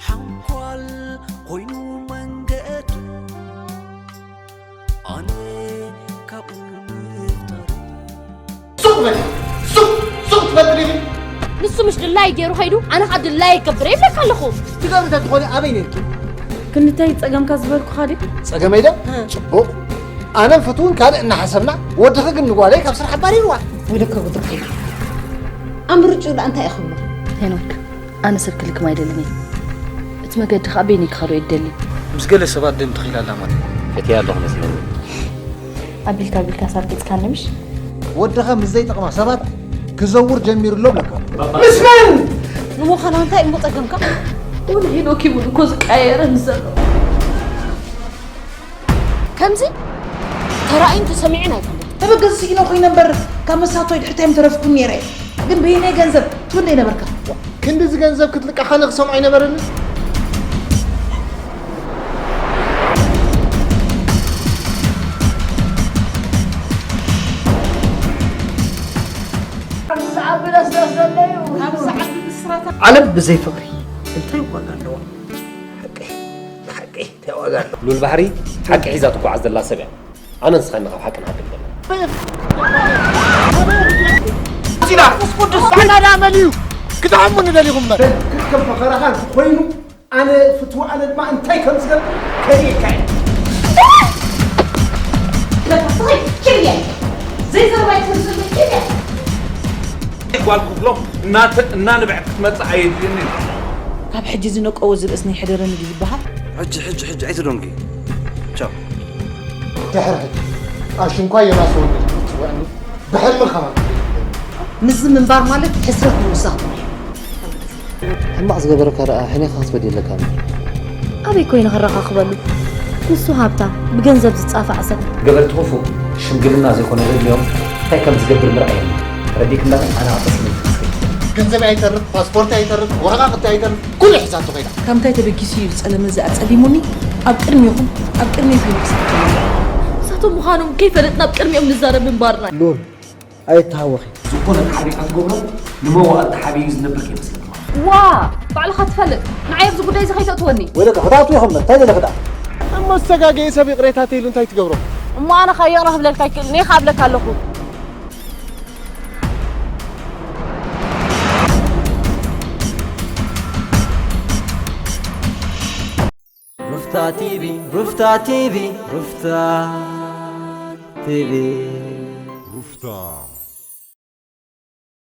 ሓንኳል ኮይኑ መንገዱ ኣነ ካብኡ ምፍጣር ሱቕ በል ሱቕ ሱቕ ትፈጥሪ ኢኺ ንሱ ምሽ ድላይ ገይሩ ከይዱ ኣነ ከዓ ድላይ ይገብር ይብለካ ኣለኹ ትገብሪ ተትኾኒ ኣበይ ነርኪ ክንታይ ጸገምካ ዝበልኩኻ ድዩ ጸገመይ ደ ጽቡቕ ኣነም ፍትውን ካልእ እናሓሰብና ወድኺ ግን ንጓለይ ካብ ስራሕ ኣባሪርዋ ወደከ ጉድቂ ኣምርጭኡ ደኣ እንታይ እዩ ክብሎ ሄኖክ ኣነ ሰብ ክልክም ኣይደልን እየ እቲ መገዲ ከዓ በይነይ ክኸዶ እየ ደሊ ምስ ገለ ሰባት ደም ተኺላ ኣላ ማለት ፈትያ ኣለኹ መስለኒ ኣቢልካ ኣቢልካ ሳርቂፅካኒ ምሽ ወድኻ ምስ ዘይጠቕማ ሰባት ክዘውር ጀሚሩ ኣሎ ብለካ ንምዃኑ እንታይ እሞ ጸገምካ እውን ሄኖክ ይብሉ እኮ ዝቀየረ ንዘሎ ከምዚ ተራእዩን ተሰሚዑን ኣይፈልጥ ተበገስ ስኢነ ኮይነ እምበር ካብ መሳቶይ ድሕታዮም ተረፍኩም ነይረ ግን በይነይ ገንዘብ ትውንደ ይነበርካ ክንድዚ ገንዘብ ክትልቃሓኒ ክሰምዖ ኣይነበረኒ ዓለም ብዘይ ፍቕሪ እንታይ ዋጋ ኣለዋ? ሓቂ ንሓቂ እንታይ ዋጋ ኣለዋ? ሉል ባሕሪ ሓቂ ሒዛ ትጓዓዝ ዘላ ሰብ እያ። ኣነ ንስኻን ካብ ሓቂ ንሃድም ዘለና። ዚና ቁስቁዱስ ባዕላ ዳመል እዩ ክጥዓሙ ንደሊኹም እምበር ክትከም ፈኸራኻ ኮይኑ ኣነ ፍትዊ ኣነ ድማ እንታይ ከም ዝገብር ከርእየካ እየ ዘይዘረባይ ትምስል ጓል ክፍሎም እናንብዐት ክትመፅእ ኣየድልየኒ ካብ ሕጂ ዝነቀዎ ዝርእስ ናይ ሕደረኒ ድዩ ዝበሃል ሕጂ ሕጂ ሕጂ ኣይትደንጉ ቻው ድሕሪ ሕጂ ኣሽንኳ የናስ ወንድል ክትፅውዕኒ ብሕልሚ ከማን ምስዚ ምንባር ማለት ሕስረት ምውሳኽ ጥራሕ እዩ ሕማቕ ዝገበረካ ደኣ ሕኔኻ ክትበዲ የለካን። ኣበይ ኮይነ ክረኻኽበሉ? ንሱ ሃብታም፣ ብገንዘብ ዝጻፋዕ ሰብ። ገበርቲ ክፉእ ሽምግልና ዘይኮነ ዘድልዮም እንታይ ከም ዝገብር ምርኣይ የለን። ተረዲእክኒ ዶ? ኣነ ኣቕጽል ስለ ዝትስክል። ገንዘበይ ኣይተርፍ፣ ፓስፖርተይ ኣይተርፍ፣ ወረቓቕተይ ኣይተርፍ፣ ኩሉ ሒዛቶ ከይዳ። ካብ ምንታይ ተበጊሱ እዩ ዝጸለመ እዚ ኣጸሊሙኒ? ኣብ ቅድሜኹም፣ ኣብ ቅድመይ ፊልም ክሰርሕ እየ። ንሳቶም ምዃኖም ከይፈለጥና ኣብ ቅድሚኦም ንዛረብ ምንባርና እዩ። ሉል፣ ኣይተሃወኺ። ዝኾነ ተሓቢእካ ትገብሮ ንመዋእል ተሓቢኡ ዝነብር ከይመስለካ። ዋ! ባዕልኻ ትፈልጥ ንዓይ ኣብዚ ጉዳይ እዚ ከይተእትወኒ። ወይ ደቂ ክትኣትዊ ኢኹም እንታይ ደለ ክዳ? እሞ ዝተጋገየ ሰብ ይቕሬታ ተይሉ እንታይ ትገብሮ? እሞ ኣነ ኸ ይቕረ ክብለልካ ኣይክእልን እየ ክብለካ ኣለኹ። ሩፍታ ቲቪ ሩፍታ ቲቪ ሩፍታ ቲቪ ሩፍታ